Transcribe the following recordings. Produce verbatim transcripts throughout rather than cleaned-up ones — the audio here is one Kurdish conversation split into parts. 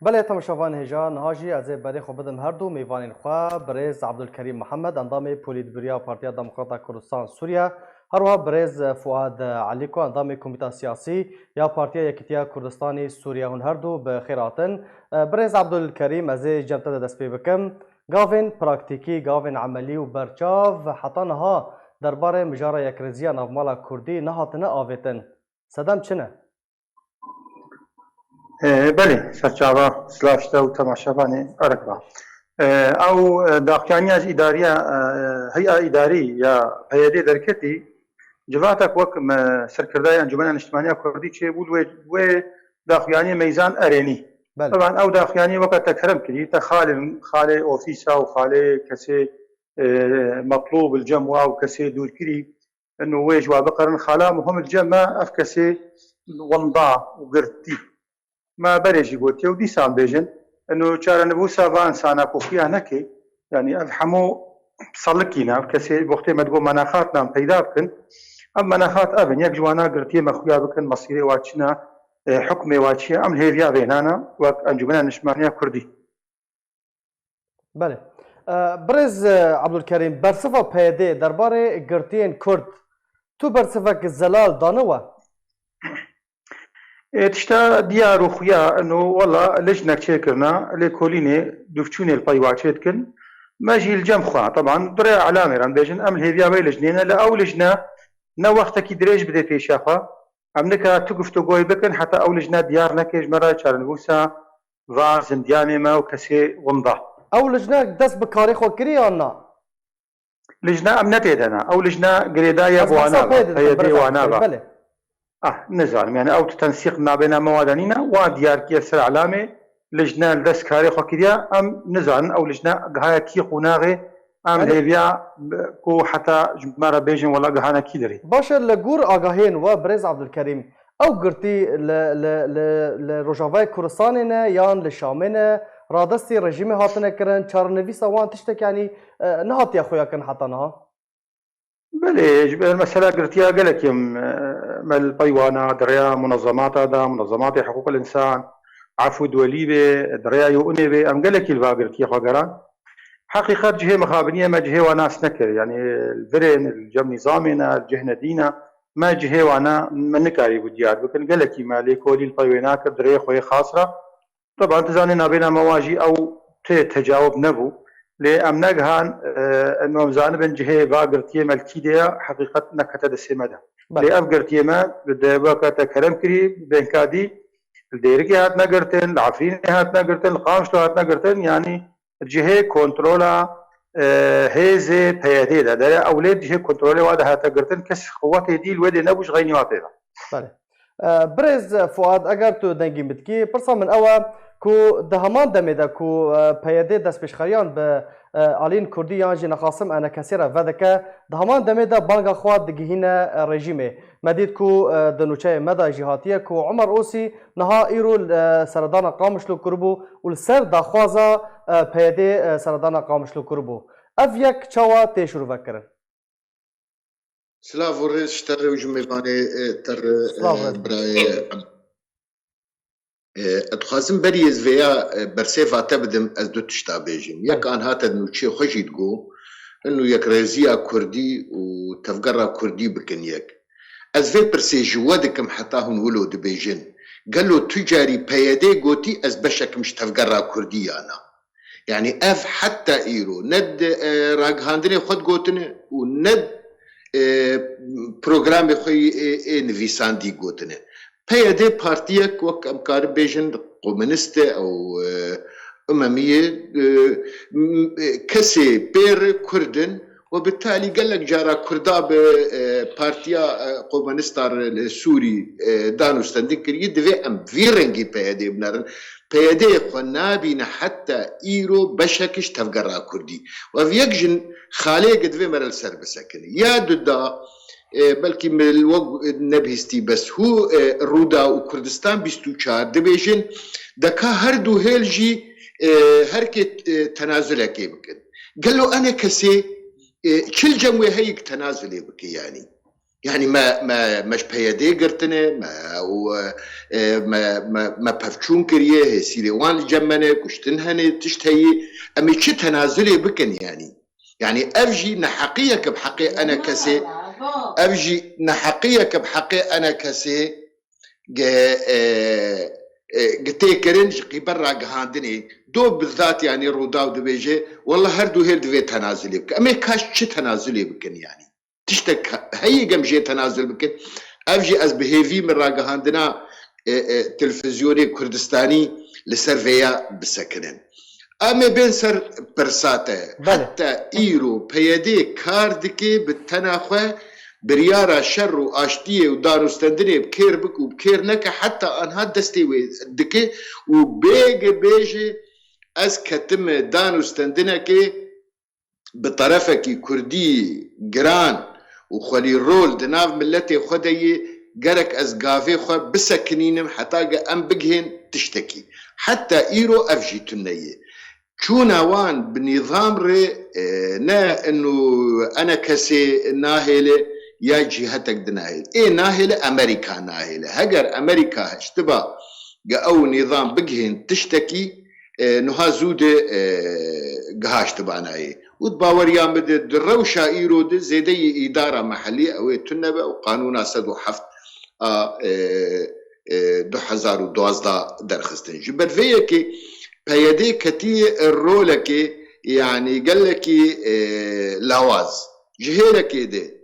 Belê, temaşevan hêja, niha jî ez ê berê xwe bidim her du mêvanên xwe, birêz Abdulkerîm Mihemed, endamê Polîtbûroya Partiya Demokrata Kurdistan Sûriye, her wiha birêz Fuad Elîko, endamê Komîta Siyasî ya Partiya Yekîtiya Kurdistanê Sûriye. Hûn her du bi xêr hatin. Birêz Abdulkerîm, ez ê cem te de dest pê bikim. Gavên praktîkî, gavên emelî û berçav heta niha derbarê mijara yekrêziya navmala Kurdî nehatine avêtin. Sedem çi ne? E, belê, serçava, silav ji te û temaşevanê erk ba. E, ew, e, daxuyaniya ji îdariya, e, hey'a îdarî ya P Y D derketî, civatek wek me serkirdayê Encûmena Niştimaniya Kurdî çêbû, wê, wê daxuyaniyê meyzan erênî. Belê. Taban ew daxuyaniyê weke te kerem kirî, te xalên, xalê ofîsa û xalê kesê, e, metlûb li cem wa û kesê dûrkirî, ino wê ji wa biqerin, xala muhim li cem me ev kesê winda û girtî. Me berê jî gotiye û dîsan bêjin, ino çarenivûsa va insana ku xuya neke, yanî ev hemû selikî ne, ev kesê wextê me digot menaxat nan peyda bikin, ev menaxat ev in, yek ji wana girtiyê me xuya bikin, mesîrê wa çi ne, e, hukmê wa çi ye, em li hêviya vêna ne, wek Encûmena Niştimaniya Kurdî. Belê. E, Birêz, e, Abdulkerîm, bersiva P Y D derbarê girtiyên Kurd, tu bersivek zelal dane we? E, tişta diyar û xuya ino, wela lijnek çêkirina, lêkolînê dûvçûnê li pey wa çêdikin. Me jî li cem xwe, teban, di rêya elamê re em bêjin, em li hêviya vê lijnê ne, li ew lijne ne wextekî dirêj bidê pêşiya xwe. Em nika tu guftûgoyê bikin, heta ew lijne diyar neke ji me re çarenivûsa va zindiyanê me û kesê winda. Ew lijne dest bi karê xwe kirî yan na? Lijne em ne tê de ne. Ew lijne girêdayî ya bi wana va, P Y D wana va. Belê. Ah, nizanim. Yani ew tu tensîq nabêna me wa de nîne, wa diyar kiye ser elamê, lijne li dest karê xwe kiriye, em nizanin ew lijne gihaya kî qonaxê, em hêviya ku heta ji me re bêjin wela gihane kî derê. Baş e, li gor agahiyên we, Birêz Abdulkerîm, ew girtî li, li, li, li Rojavayê Kurdistanê ne yan li Şamê ne, radestî rejîmê hatine kirin, çarenivîsa wan tiştek, yanî, e, nehatiye xuyakirin heta niha? Belê, ji ber mesela girtiya gelekî em, e, me li pey wana di rêya munezemata de, munezematê hiqûqil însan, efû duwelî bê, di rêya U N'ê bê, em gelekî li va girtiyê xwe geran. Heqîqet cihê mixabiniyê me cihê wan nas nekir. Yanî li virên, li cem nîzamê ne, li cih nedî ne, me cihê wan ne, me nikarîbû diyar bikin. Gelekî me lêkolîn pey wê nakir di rêyê xwe yê xas re. Teban tu zanî nabêna me wan jî ew tê tecawib nebû. Lê em negihan, e, em zanibin cihê va girtiyê me li kî de ye, heqîqet nekete destê me de. Belê. Lê ev girtiyê me di weke te kerem kirî, bênkadî li Dêrikê hatine girtin, li Efrînê hatine girtin, li Qamişlo hatine girtin, yanî cihê kontrola, e, hêzê P Y D de, dere ew lê cihê kontrolê wa de hate girtin, kes quwetê dî li wê dê nebû ji xeynî wa tê de. Belê. E, Birêz Fuad, eger tu dengî min dikî, pirsa min ew e ku di heman demê de ku, e, P Y D destpêşxeriyan bi, e, aliyên Kurdî yan jî nexasim E N K S'ê re vedike, di heman demê de banga xwe digihîne, e, rejîmê. Me dît ku, e, di nûçeyê me de jî hatiye ku Omer Osî niha îro, e, seredana Qamişlo kiribû û li ser daxwaza, e, P Y D, e, seredana Qamişlo kiribû. Ev yek çawa tê şîrove kirin? Silav û rêz ji te re û ji mêvanê, e, te re, e, Silav rêz. Birayê Em. E, ez dixwazim berî ez vêya, e, bersêva te bidim, ez du tişta bêjim. Yek, Belê. Anha te di nûçeyê xwe jî digo, inu yekrêziya Kurdî û tevgera Kurdî bikin yek. Ez vê pirsê ji we dikim heta hûn wilo dibêjin. Gelo tu carî P Y D gotî ez beşek im ji tevgera Kurdî ya na? Yanî ev heta îro ne di, e, ragihandinê xwe digotine û ne, e, programê xwe yê, e, ê nivîsandî gotine. P Y D partiyek wek em karin bêjin komunîst e û, e, umemî ye, e, m-, e, kesê pêr Kurd in, we bi talî gelek cara Kurda bi, e, Partiya, e, Komunîsta re li Sûrî, e, dan û stendin kiriye, divê em vî rengî P Y D binerin. P Y D xwe nabîne heta îro beşek ji tevgera Kurdî. Û ev yek jin xaleyeke divê me re li ser bisekine. Ya duda, e, belkî min li we nebihîstî, bes hû, e, Rûda û Kurdistan bîst û çar dibêjin, deka her du hêl jî, e, herkê, e, tenazulekê bikin. Gelo ENKSê, e, çi li cem wê heyî ku tenazulê bike yanî? Yanî me, me, me ji P Y D girtine, me, û, e, me, me, me pevçûn kiriye, hêsîrê wan li cem me ne, kuştin hene, tişt heye. Em ê çi tenazulê bikin yanî? Yanî ev jî neheqiyeke bi heqê enekesê, ev jî neheqiyeke bi heqê enekesê ge, e, e, ge tê kirin ji qîbel ragihandinê. Do bizat yanî Rûdaw dibêje, wela her du hêl divê tenazulê bike. Em ê kaş çi tenazulê bikin yanî? Tiştek heye gem jê tenazul bikin. Ev jî ez bi hêvî min ragihandina, e, e, televîzyonê Kurdistanî li ser vêya bisekinin. Em ê bên ser pirsa te. Belê. Heta îro P Y D kar dike bi tena xwe biryara şer û aştiyê û danûstendinê bi kêr bike û bi kêr neke, heta anha destê wê dike û bêge bêje ez ketime danûstendinekê bi terefekî kurdî giran û xwelî rol di nav miletê xwe de yê, gerek ez gavê xwe bisekinînim heta ge em bigihên tiştekî. Heta îro ev jî tune ye. Çûna wan bi nîzam rê, e, ne inu enekesê nahêle ya cîhetek dinahêle. Ê nahêle Amerîka nahêle. Heger Amerîka hiştiba ge ew nîzam bigihên tiştekî, e, nuha zû de, e, gihaştiba nayê. Û di baweriya min de di rewşa îro de zêdeyî îdara mehellî ew ê tune be û qanûna sed û heft a, e, e, du hezar û duwazdeh derxistin. Ji ber vê yekê P Y D ketiye rolekê, yanî gelekî, e, lawaz. Ji hêlekê de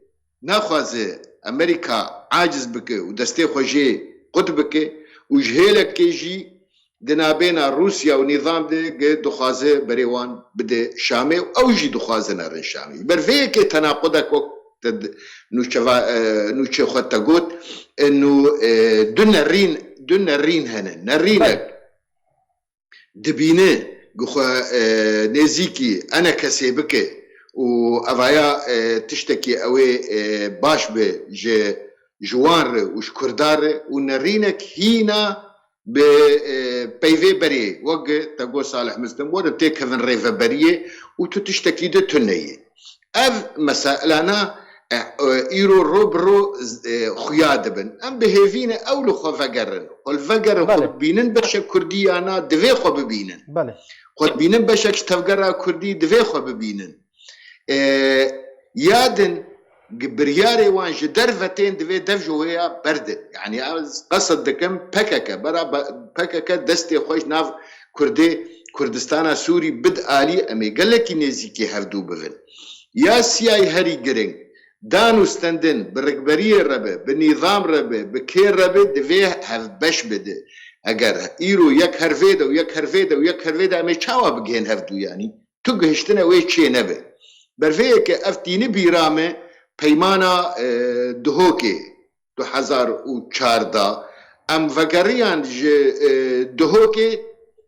naxwaze Amerîka aciz bike û destê xwe jê qut bike û ji hêlekê jî di nabêna Rûsya û nîzam de ge dixwaze berê wan bide Şamê û ew jî dixwaze nerin Şamê. Ji ber vê yekê tenaqudek wek te di-, nûçeva-, e, nûçê xwe te got, e, nû, e, du nerîn, du nerîn hene. Nerînek Belê. dibîne ku xwe, e, nêzîkî enekesê bike û evaya, e, tiştekî ew ê, e, baş be ji, ji wan re û ji Kurdan re û nerînek hîna bi, e, peyvê berê, wek te got Salih Muslim, werin têkevin rêveberiyê û tu tiştekî de tune yî. Ev meselana, e, e, îro ro bi ro, e, xuya dibin. Em bi hêvî ne ew li xwe vegerin. Xwe li vegerin, xwe Belê. dibînin beşek Kurdî ya na, divê xwe bibînin. Belê. Xwe dibînin beşek ji tevgera Kurdî, divê xwe bibînin. E, ya din, gi-, biryarê wan ji derve tên divê dev ji wêya berdin. Yanî ez qesd dikim P K K, bera be-, P K K destê xwe ji nav Kurdê, Kurdistana Sûrî bid alî, em ê gelekî nêzîkî hevdû bivin. Ya siyayî herî giring, dan û stendin bi rikberiyê re be, bi nîzam re be, bi kê re be, divê hevbeş bide. Eger îro yek her vê de û yek her vê de û yek her vê de, em ê çawa bigihên hevdû yanî? Tu gihiştine wê çê nebe. Ber vê yekê ev tîni bîra me peymana, e, Duhokê du hezar û çardeh. Em vegeriyan ji, e, Duhokê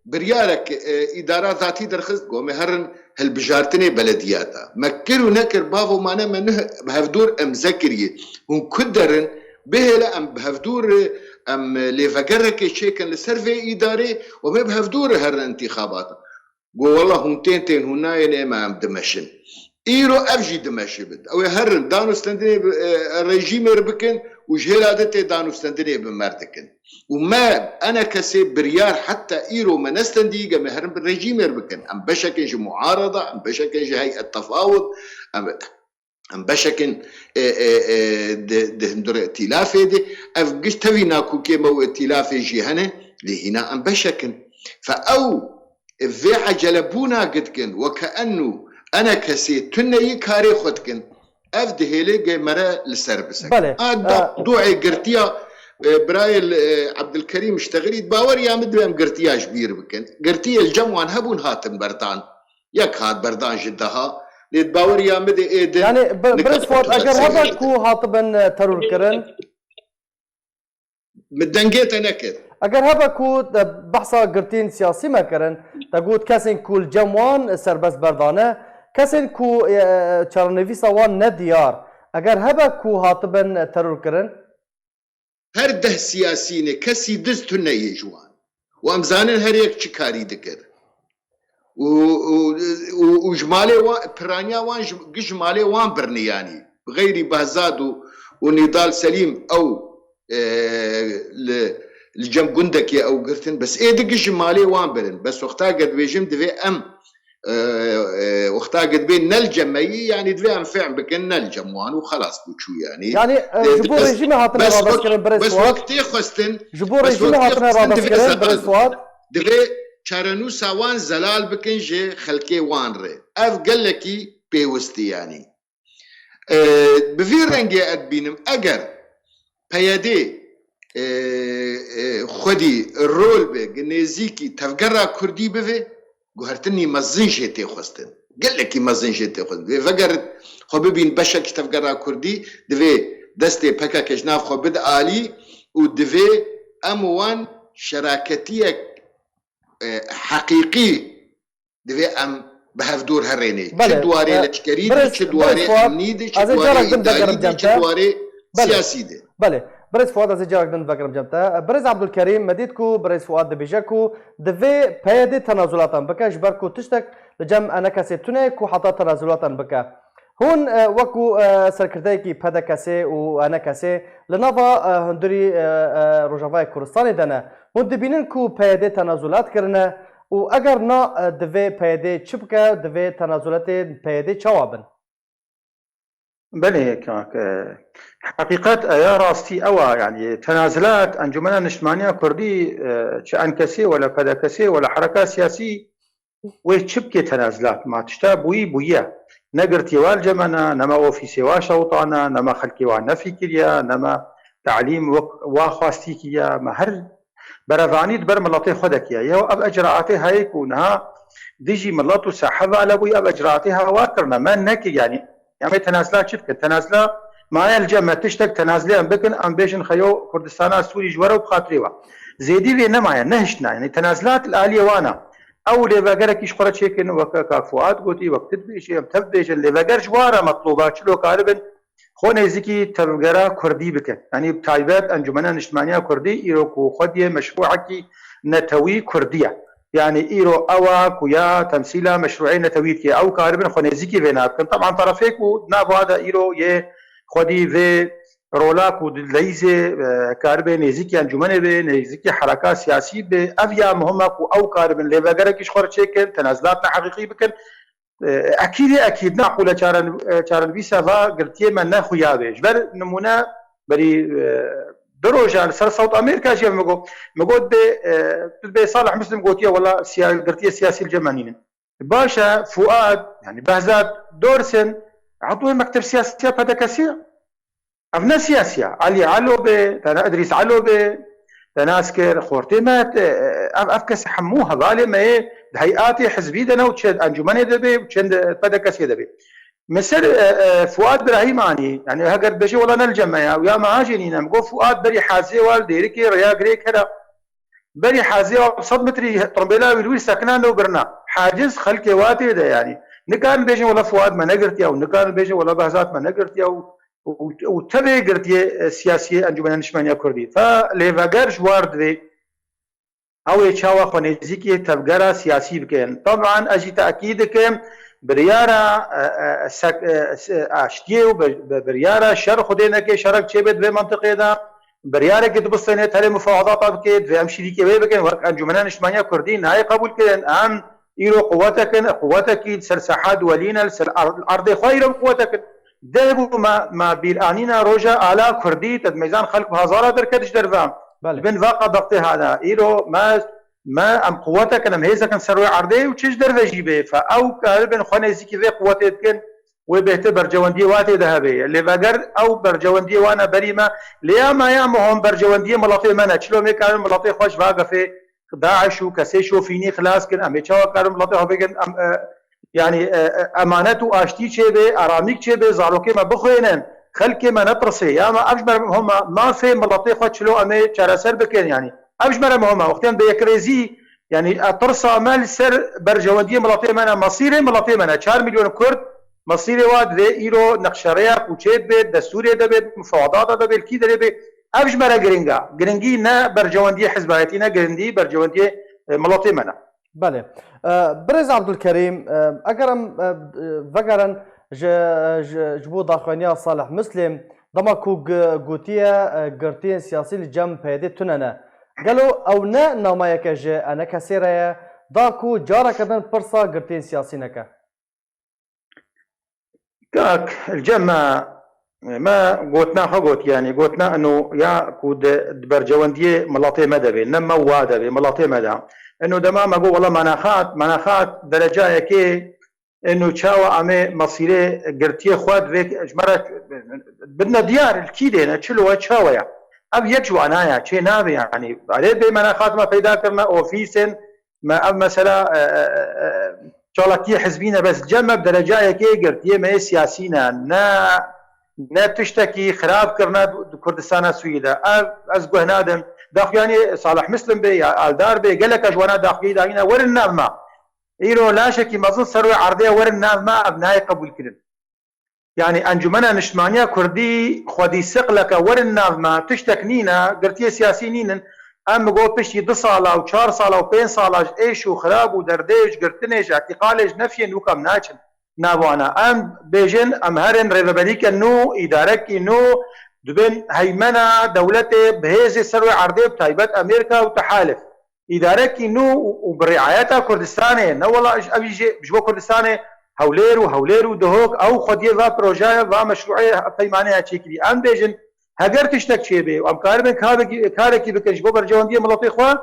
biryarek, e, îdara zatî derxist, got me herin hilbijartinê belediyata. Me kir û nekir, bavo mane me nuh bi hevdûr imze kiriye. Hûn ku derin, bihêle em bi hevdûr, em lêvegerekê çêkin li ser vê îdarê û me bi hevdûr herin întîxabata. Got, wela hûn tên, tên hûn nayên, ê me em dimeşin. Îro ev jî dimeşibin. Ew ê herin, danûstendinê bi, e, rejîmê re bikin û ji hêla de tê danûstendinê bi me re dikin. Û me, enekesê biryar heta îro me nestendî, ge me herin bi rejîmê re bikin. Em beşekin ji muarada, em beşekin ji heyet tefawud, em, em beşekin, e, e, e, di, di hundir îtîlafê de. Ev giş tevî nakokê me û îtîlafê jî hene, lê hîna em beşekin. Fe ew vê ecelebûna gi dikin, weke enû enekesê tuneyî karê xwe dikin. Ev dihêlê ge mere li ser bisek. Belê. A da, E, duê girtiya, e, birayê li, e, Ebdilkerîm Ştexilî, baweriya min divê em girtiya ji bîr bikin. Girtiyê li cem wan hebûn, hatin berdan. Yek hat berdan ji deha. Lê di baweriya min de ê din Yani, bir, nikek Birêz Fuat, eger hebe ku hatibin, e, teror kirin, Min dengê te nekir. Eger hebe ku te behsa girtiyên siyasî me kirin, te got kesên ku li cem wan serbest berdane, kesên ku, e, e, çarenivîsa wan ne diyar, eger hebe ku hatibin teror kirin? Her deh siyasî ne, kesî diz tune yê ji wan. Û em zanin her yek çi karî dikir. Û, û, û, û ji malê wan, piraniya wan ji, giş ji malê wan birniyanî. Bi xeyrî Behzad û, û Nîdal Selîm ew, e, li, li cem gundekê ew girtin, bes ê di gişt ji malê wan birin. Bes wexta ge dibêjim divê em, e, e, wexta ge dibê ne li cem me yî, yanî divê em fehm bikin ne li cem wan û xelas bû çû yanî. Yanî, e, E, ji bo bes, rejîmê hatine bes wek, rabezkirin, birêz bes Fuat. Wek tê xwestin, Ji bo bes rejîmê wek tê hatine xwestin divê rabezkirin, zelal birêz bikin. Fuat. Divê çarenûsa wan zelal bikin ji xelkê wan re. Ev gelekî pêwist e yanî. E, bi vî rengê ez dibînim, eger P Y D, e, e, xwedî rol be, gi nêzîkî tevgera Kurdî bibe, guhertinî mezin jê tê xwestin. Gelekî mezin jê tê xwestin. Divê vegerit xwe bibîn beşek ji tevgera Kurdî, divê destê P K K ji nav xwe bide alî û divê em wan şeraketiyek, e, heqîqî divê em bi hevdûr herênê. Belê, Çi di warê e, leşkerî de, birêz, çi di birêz warê Fuat, emnî de, çi ez ê di warê carek din îdarî vegerim de, cem çi te. Di warê Belê. Siyasî de. Belê. Birêz Fuat, ez ê carek din vegerim cem te. Birêz Abdulkerîm, me dît ku birêz Fuat dibêje ku divê P Y D tenazulatan bike, ji ber ku tiştek li cem ENKSê tune ye ku heta tenazulatan bike. Hûn, e, wekû, e, serkirdeyekî P D K S û ENKSê li nava, e, hundirî, e, e, Rojavayê Kurdistanê de ne. Hûn dibînin ku P Y D tenazulat kirine û eger na, e, divê P Y D çi bike, divê tenazulatê P Y D çawa bin? Belê kak, e, heqîqet e ya rastî ew a, yanî tenazilat Encûmena Niştimaniya Kurdî, e, çi ENKSê wela P D K S'ê wela hereka siyasî wê çi bike tenazilat ma tişta bûyî bûye. Ne girtiyê wa li cem me ne, ne me ofîsê wa şewitane, ne me xelkê wa nefîkiriye, ne me talîm wek wa xwastî kiriye, me her berevanî di ber miletê xwe de kiriye. Yew ev ecraatê heye ku niha dijî milet û sahe vala bûye, ev ecraatê hawar kirine. Me nekir, yanî em ê tenazila çi dikin? Tenazila maye li cem me tiştek tenazilê em bikin, em bêjin xeyo Kurdistana Sûrî ji we re û bi xatirê we. Zêdî vê nemaye, nehiştine. Yanî tenazilat li aliyê wan e. Ew lêvegerekî ji xwe re çêkin, weke kak Fuat gotî, wek tu dibêjî, em tev dibêjin, lêveger ji wan re metlob e, çilo karibin xwe nêzîkî tevgera Kurdî bikin. Yanî bi taybet Encûmena Niştimaniya Kurdî îro ku xwediyê meşrûekî netewî Kurdî ye. Yanî îro ew a ku ya temsîla meşrûê netewî dike, ew karibin xwe nêzîkî vê nabikin. Teban terefê ku di nav wa de îro yê xwedî vê rola ku di leyîzê, e, karibe nêzîkî encûmenê be, nêzîkî hereka siyasî be, ev ya muhim e ku ew karibin lêvegerekî ji xwe re çêkin, tenazilatna heqîqî bikin. E, ekîdê ekîd, na qûle çaren-, e, çarenivîsa va girtiyê me ne xuya be. Ji ber nimûne berî, e, du roja li ser Sewt Amerîka jî min got, min got bê, e, tu bê Salih Muslim gotiye, wela siya-, girtiyê siyasî li cem me nînin. Baş e, Fuad, yanî Behzat Dorsin, etûyê mekteb siyasî ya P D K S'ê. Ev ne siyasî ye. Elî Elo be, te ne Idrîs Elo be, te nas kir, xortê me, te, ev, ev kes hemû hevalê me yê di heyatê hizbî de ne û çi encûmenê de be û çi P D K S'ê de be. Min ser, e, e, Fuad Birahîm anî, yanî heger dibêje wela ne li cem me ya, û ya me ha jê nîne, min got Fuad berî hazê wa li Dêrikê rêya girê kera. Berî hazê wa bi sed metrî tirmbêla wî li wir sekinand û birina. Haciz xelkê wa tê de yanî. Nikarin bêjin wela Fuad me negirtiya û nikarin bêjin wela Behzat me negirtiya û, û, û tevê girtiyê, e, siyasiyê Encûmena Niştimaniya Kurdî. Fe lêveger ji war divê ew ê çawa xwe nêzîkî tevgera siyasî bikin. Teban ez jî tekîd dikim, biryara, e, e, sek-, e, se-, aştiyê û bi, bi, biryara şer Xwedê neke şerek çêbe di vê mentiqê de, biryarekê dibistêne terê mufawedata bike, divê em şirîkê wê bikin, wek Encûmena Niştimaniya Kurdî nayê qebûl kirin. Em îro quwetek in, quwetekî li ser saha duwelî ne, li ser erd-, erdê xwe îro em quwetek in. Deh bû me, me bîranîna roja ala Kurdî, te dimeyzan xelk bi hazara derket ji derve. Belê. Bin va qedextê hane. Îro me, me em quwetek in, em hêzek in ser wê erdê û çi ji derve jî bê. Fe ew karibin xwe nêzîkî vê quwetê dikin, wê bêhtir bercewendiyê wa tê de hebe. Lê veger ew bercewendiyê wan e berî me. Lê ya me ya muhim bercewendiyê miletê me ne. Çilo em ê karin miletê xwe ji va gefê DAIŞ û kesê şofînî xilas kin. Em ê çawa karin miletê xwe bikin? Em, e, yanî, e, e, emanet û aştî çêbe, aramîk çêbe, zarokê me bixwênin. Xelkê me netirsê. Ya me ev ji me re muhim e. Mafê miletê xwe çilo em ê çareser bikin yanî. Ev ji me re muhim e. Wextê em bê yekrêzî, yanî, e, tirsa me li ser berjewendiyê miletê me ne, mesîrê miletê me ne. Çar milyon Kurd, mesîrê wa divê îro nexşerêya ku çê dibe, destûrê de be, mufawedata de be, li kî derê be. Ev ji me re giring e. Giringî ne berjewendiyê hizbayetî ne, giringî berjewendiyê, e, miletê me ne. Belê. E, Birêz Abdulkerîm, e, eger em, e, e, vegerin ji, ji, ji bo daxuyaniya Salih Muslim, Dema ku gi-, gotiye, e, girtiyên siyasî li cem P Y D'ê tune ne. Gelo ew ne namayeke ji E N K S'ê re ye, da ku careke din pirsa girtiyên siyasî neke? Kak, li cem me, me gotina xwe got, yanî gotina ino ya ku di, di bercewendiyê miletê me de bê, ne me wa de bê, miletê me de. Ino dema me got, wela me nexat, me nexat derecayekê, ino çawa em ê mesîrê girtiyê xwe divê ji me re bidine diyar, li kî dê ne, çilo ye, çawa ye? Ev yek ji wana ye, çê nabe, yanî, erê bê me nexat me peyda kirine ofîsên, me ev mesela, e, e, e, çalakiyê hizbî ne, bes cem me bi derecayekê girtiyê me yê siyasî ne, ne, ne tiştekî xirab kirine di Kurdistana Sûriyê de. Ev, ez guh nadim. Daxuyaniyê Salih Muslim bê ya Aldar bê, gelek ji wana daxuyê dayîne werin nav me. Îro laşekî mezin ser wê erdê ye, werin nav me, ev nayê qebûlkirin. Yanî Encûmena Niştimaniya Kurdî xwedî siqleke werin nav me, tiştek nîne, girtiyê siyasî nînin. Em bi got piştî du sala û çar sala û pênc sala ji êş û xirab û derdê ji girtinê ji îtîqalê ji nefiyên wî kam naçin nav wana. Em bêjin, em herin rêveberîke nû, îdarekî nû, dibin heymena dewletê bi hêzê ser wê erdê, bi taybet Amerîka û tehalif. Îdarekî nû û, û bi riayeta Kurdistanê, ne wela ji, ev jî ji bo Kurdistanê, Hewlêr û Hewlêr û Duhok, ew xwediyê va projeye, va meşrûê peymanê ya çêkirî. Em bêjin, heger tiştek çêbê û em karibin karekî, karekî bikin ji bo berjewendiyê miletê xwe,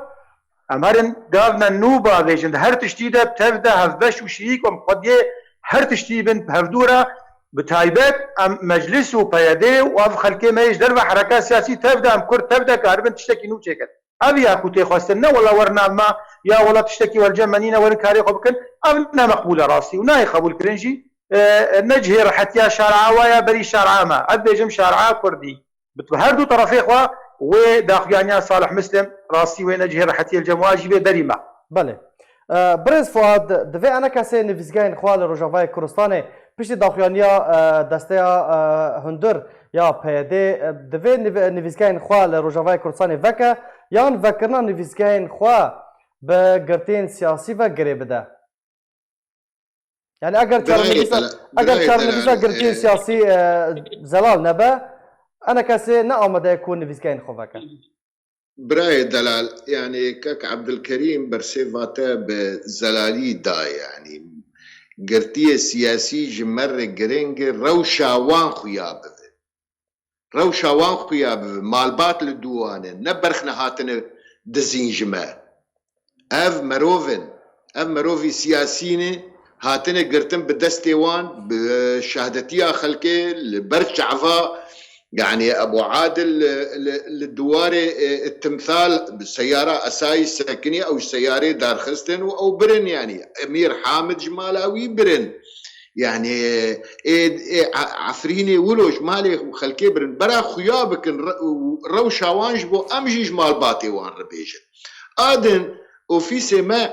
em herin gavne nû bavêjin. Di her tiştî de bi tev de hevbeş û şirîk û em xwediyê her tiştî bin bi hevdû re, bi taybet em meclis û P Y D û ev xelkê me yê ji derve hereka siyasî tev de, em Kurd tev de karibin tiştekî nû çêkin. Ev ya ku tê xwestin, ne wela wer nav me, ya wela tiştekî wer cem me nîne, werin karê xwe bikin, ev ne meqbûl e rastî û nayê qebûl kirin jî. E, ne cihê rihetiya şara wa ya berî şara me. Ez bêjim şara Kurdî. Bi, bi her du terefê xwe wê daxuyaniya Salih Muslim rastî wê ne cihê rihetiyê li cem wa jî bê berî me. Belê. E, Birêz Fuad, divê E N K S'ê nivîsgehên xwe li Rojavayê Kurdistanê piştî daxuyaniya, e, desteya, e, hundir ya P Y D, e, divê niv-, nivîsgehên xwe li Rojavayê Kurdistanê veke yan vekirina nivîsgehên xwe bi girtiyên siyasî ve girê bide? Yani eger Birayê çarenivîsa, Delal, eger birayê çarenivîsa Delal, girtiyên e, siyasî, e, zelal nebe, E N K S'ê ne amade ye ku nivîsgehên xwe veke. Birayê delal, yanî kek Ebdilkerîm bersêva te bi zelalî da, yanî girtiyê siyasî ji me re giring e, rewşa wan xuya bibe. Rewşa wan xuya bibe. Malbat li dû wan e. Ne berxne hatine dizîn ji me. Ev merov in. Ev merovî siyasî ne. Hatine girtin bi destê wan, bi şehdetiya xelkê li ber çava, yanî Ebû Adil li, li, li diwarê, e, timsal bi seyara esayî sekinî, ew ji seyarê derxistin û ew birin, yanî Emîr Hamid ji mala wî birin. Yanî ê, ê, e, Efrînê wilo ji malê xelkê birin. Bera xuya bikin, re-, rewşa wan ji bo em jî ji malbatê wan re bêjin. A din ofîsê me,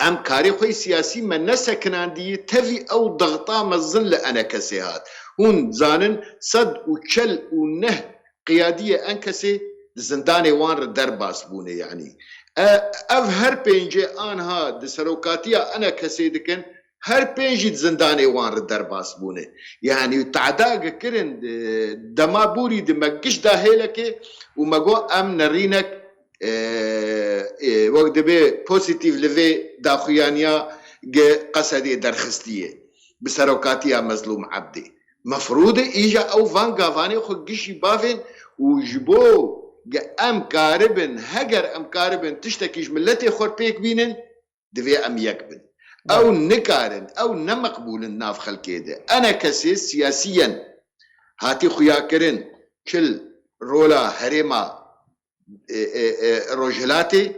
em karê xwe yê siyasî me nesekinandiyî, tevî ew dexta mezin li E N K S'ê hat. Hûn zanin sed û çel û neh qiyadiyê E N K S'ê di zindanê wan re derbas bûne, yanî. E, ev her pêncê anha di serokatiya E N K S'ê dikin, her pênc jî di zindanê wan re derbas bûne. Yanî, tehda kirin, e, dema borî di me giş da hêlekê û me got, em nerînek, e, e, wek dibê pozîtîf li vê daxuyaniya gi Qesedê derxistiye bi serokatiya Mezlûm Ebdê. Mefrûd e îja ew van gavanê xwe gişî bavên û ji bo ge em karibin, heger em karibin tiştekî ji miletê xwe pêk bînin, divê em yek bin. Belê. Ew nikarin, ew ne meqbûl in nav xelkê de. E N K S'ê siyasiyen hatî xuyakirin, çi li rola herêma, e, e, e, Rojhilatê,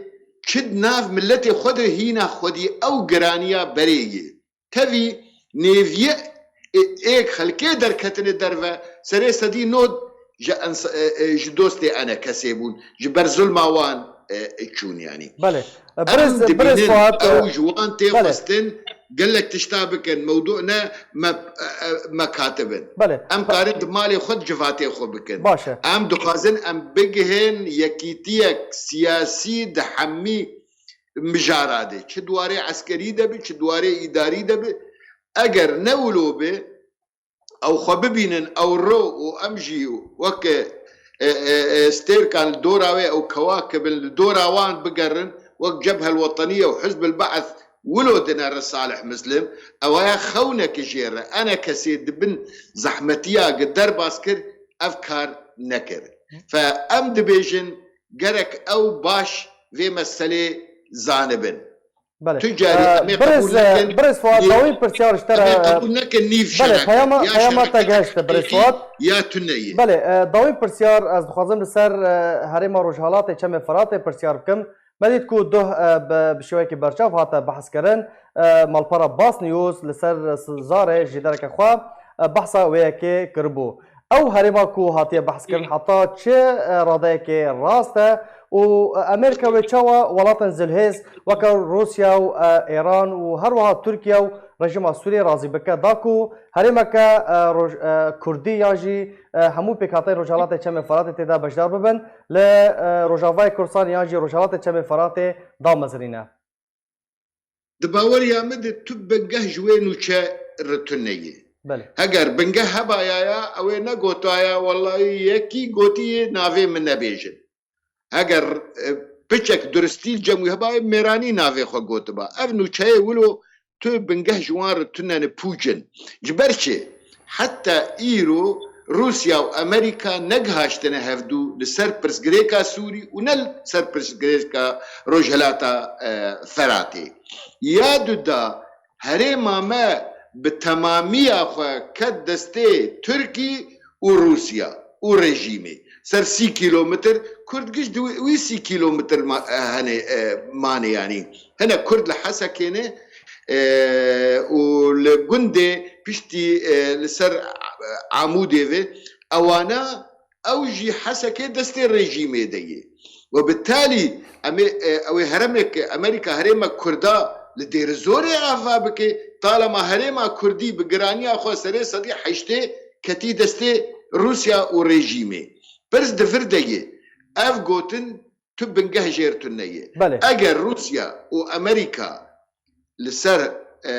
çi di nav miletê xwe de hîna xwedî ew giraniya berê yê. Tevî nêviyê ê-, êk xelkê derketine derve, serê sedî nod ji ens-, e, e, ji dostê E N K S'ê bûn, ji ber zulma wan, e, e, çûn, yanî. Belê. E, Em birêz, birêz dibînin, Fuat, ew e, ji wan tê belê. Xwestin, gelek tişta bikin, mewdu ne me, e, e, mekatib in. Belê. Em Ba- karin di malê xwe, di civatê xwe bikin. Baş e. Em dixwazin em bigihên yekîtiyek siyasî di hemî mijara de, çi di warê eskerî de bi, çi di warê îdarî de bi, eger ne wilo be, ew xwe bibînin, ew ro û em jî wek, e, e, e, stêrkan li dora wê, ew kewakib in, li dora wan bigerin, wek Cebhe el Weteniye û Hizb el Be'th wilo dinere Salih Muslim, ew ya xewneke jê re, enekesê di bin zehmetiya gi derbas kir, ev kar nekir. Fe em dibêjin, gerek ew baş vê meselê zanibin. Belê. Tu carî Ee, em ê qebûl nekin, Birêz Fuat, nîv, dawî pirsyar ji te re, em ê qebûl nekin nîv şereke. Peyama, ya peyama te şereke gehişte, Birêz Fuat. Ya tune ye. Belê, e, dawî pirsyar ez dixwazim li ser, e, herêma Rojhelatê Çemê Firatê pirsyar bikim. Me dît ku duh, e, bi, bi şêweyekî berçav hate behs kirin. E, malpera Bas News li ser, e, zarê ji dereke xwe, e, behsa wê yekê kiribû. Ew herêma ku hatiye behs kirin heta çi, e, radeyekê rast e û, e, Amerîka wê çawa welatên zilhêz weke Rûsya û, e, Îran û her wiha Tirkiye û rejîma Sûriyê razî bike da ku herêmeke, e, roj-, e, Kurdî yan jî, e, hemû pêkhateyên Rojhelatê Çemê Firatê tê de beşdar bibin, li, e, Rojavayê Kurdistan yan jî Rojhelatê Çemê Firatê damezirîne? Di baweriya min de tu bingeh ji wê nûçe re tune ye. Belê. Heger bingeh hebaya ya, ew ê negotaya, wellahî yekî gotiye navê min nebêjin. Heger, e, piçek duristî li cem wî hebayê, mêranî navê xwe gotiba. Ev nûçeyê wilo tu bingeh ji wan re tune ne pûc in. Ji ber çi? Heta îro Rûsya û Amerîka negihaştine hevdû li ser pirsgirêka Sûrî û ne li ser pirsgirêka Rojhilata, e, Feratê. Ya du da herêma me bi temamiya xwe ket destê Tirkî û Rûsya û rejîmê. Ser sî kîlometr, Kurd giş di wî, wî sî kîlometr ma-, e, hene, e, mane yanî. Hene Kurd li Hesekê ne, e, û li gundê piştî, e, li ser, e, Amûdê ve, ewana ew jî Hesekê destê rejîmê de ye. Û bi talî em ê, e, ew ê herêmek, Amerîka herêmek Kurda li Dêrizorê ava bike, talema herêma Kurdî bi giraniya xwe serê sedî heştê ketî destê Rûsya û rejîmê. Pirs di vir de ye. Ev gotin tu bingeh jêr tune ye. Belê. Eger Rûsya û Amerîka li ser, e,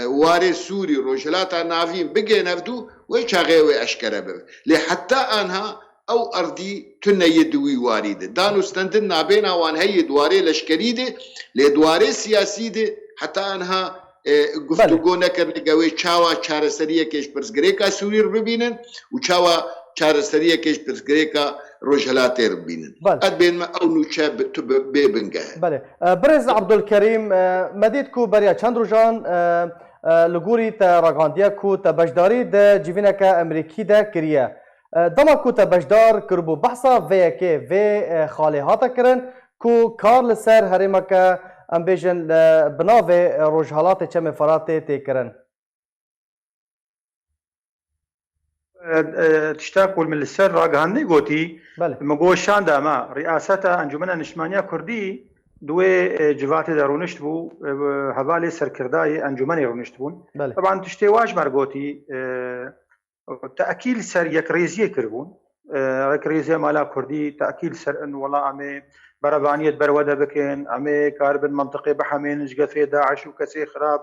warê Sûrî, Rojhilata Navîn bigên hevdû, wê çaxê wê eşkere bibe. Lê heta anha ew erdî tune ye di wî warî de. Dan û stendin nabêna wan heye di warê leşkerî de, lê di warê siyasî de heta anha, e, Belê. guftûgo nekirine ge wê çawa çareseriyekê ji pirsgirêka Sûrî re bibînin û çawa çareseriyekê ji pirsgirêka Rojhilatê re bibînin. Belê. Qet bên me ew nûçe bi tu bi, bê bingeh e. Belê. E, Birêz Abdulkerîm, e, me dît ku beriya çend rojan, e, e, li gorî te ragihandiye ku te beşdarî di civîneke Amerîkî de kiriye. E, dema ku te beşdar kiribû, behsa vê yekê, vê, e, xalê hate kirin ku kar li ser herêmeke, em bêjin, li, bi navê, e, Rojhelatê Çemê Feratê tê kirin. E, e, tişta ku min li ser ragihandinê gotî, Belê. min got şanda me, riyaseta Encûmena Niştimaniya Kurdî di wê, e, civatê de rûnişt bû, e, hevalê serkirdayê encûmenê rûnişt bûn. Belê. Teban tiştê wa ji me re gotî, e, te'kîd li ser yekrêziyê kiribûn. E, yekrêziya mala Kurdî te'kîd li ser in, wela em ê berevaniyê di ber we de bikin, em ê karibin mentiqê bihemênin ji gefê DAIŞ û kesê xirab,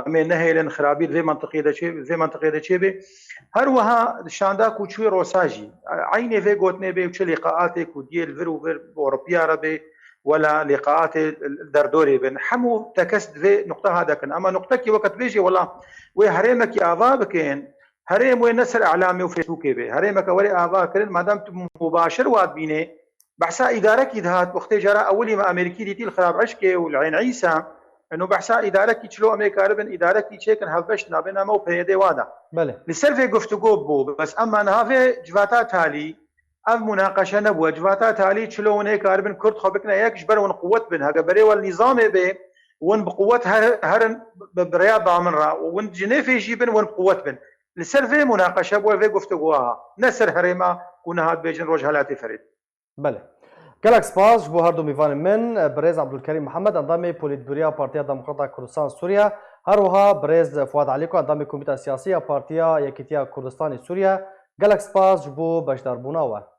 em ê nehêlin xirabî di vê mentiqê de çê, vê mentiqê de çêbê. Her wiha şanda ku çûyê Rosa jî, eynê vê gotinê bê û çi lîqaatê ku diyê li vir û vir bi Ewropiya re bê, wela lîqaatê li derdorê bin. Hemû tekez di vê nuqta ha dekin. Ema nuqtekî weke dibêjê, wela wê herêmekî ava bikin, herêm wê ne ser îlamê û Facebookê bê. Herêmeke were ava kirin, madem tu mubaşir wa dibînê, behsa îdarekî dihat, wextê cara ewilî me Amerîkî dîtî li Xirab Eşkê û li Eyn Îsa, eno behsa îdarekî çilo em ê karibin, îdarekî çêkin hevbeş nabêna me û P Y D wa da. Belê. Li ser vê guftûgo bû, bes ema niha vê civata talî, ev munaqeşe nebû. Civata talî çilo hûn ê karibin Kurd xwe bikine yek, ji ber hûn quwet bin. Heke berê we li nîzamê bê, hûn bi quwet her-, herin bi, bi rêya ba min re. Û hûn Cinêfê jî bin, hûn bi quwet bin. Li ser vê munaqeşe bû, vê guftûgo ha. Ne ser herêma ku niha dibêjin Rojhelatê Ferêt. Belê. Gelek spas ji bo her du mîvanên min, birêz Abdulkerîm Mihemed, endamê Polîtbûroya Partiya Demokrata Kurdistan Sûriye, her wiha birêz Fuad Elîko, endamê Komîta Siyasî ya Partiya Yekîtiya Kurdistanê Sûriye. Gelek spas ji bo beşdarbûna we.